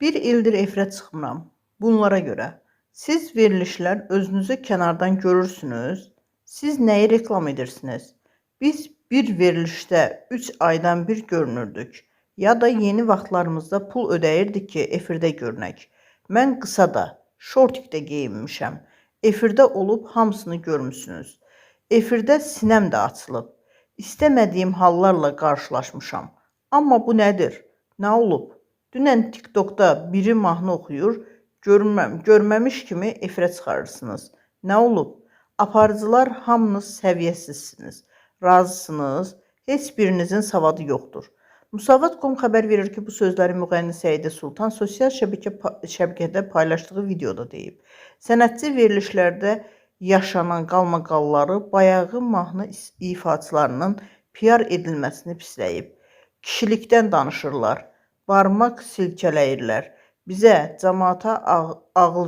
Bir ildir efirə çıxmıram. Bunlara görə. Siz verilişlər özünüzü kənardan görürsünüz. Siz nəyi reklam edirsiniz? Biz bir verilişdə 3 aydan bir görünürdük. Ya da yeni vaxtlarımızda pul ödəyirdik ki, efirdə görünək. Mən qısa da, şortik də geyinmişəm. Efirdə olub hamısını görmüsünüz. Efirdə sinəm də açılıb. İstəmədiyim hallarla qarşılaşmışam. Amma bu nədir? Nə olub? Dünən TikTokda biri mahnı oxuyur, görməmiş kimi efirə çıxarırsınız. Nə olub? Aparıcılar hamınız səviyyəsizsiniz. Razısınız? Heç birinizin savadı yoxdur. Musavat.com xəbər verir ki, bu sözləri müğənni Səidə Sultan sosial şəbəkədə paylaşdığı videoda deyib. Sənətçi verilişlərdə yaşanan qalmaqalları bayağı mahnı ifaçılarının PR edilməsini pisləyib. Kişilikdən danışırlar, barmaq silkələyirlər. Bizə, camaata ağıl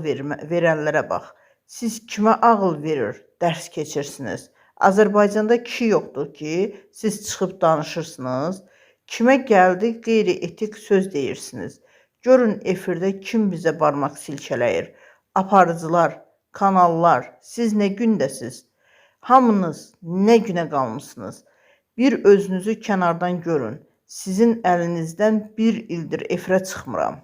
verənlərə bax. Siz kimə ağıl verir, dərs keçirsiniz? Azərbaycanda kişi yoxdur ki, siz çıxıb danışırsınız. Kimə gəldi qeyri-etik söz deyirsiniz. Görün efirdə kim bizə barmaq silkələyir. Aparıcılar, kanallar, siz nə gündəsiz? Hamınız nə günə qalmısınız? Bir özünüzü kənardan görün. Sizin əlinizdən bir ildir efirə çıxmıram.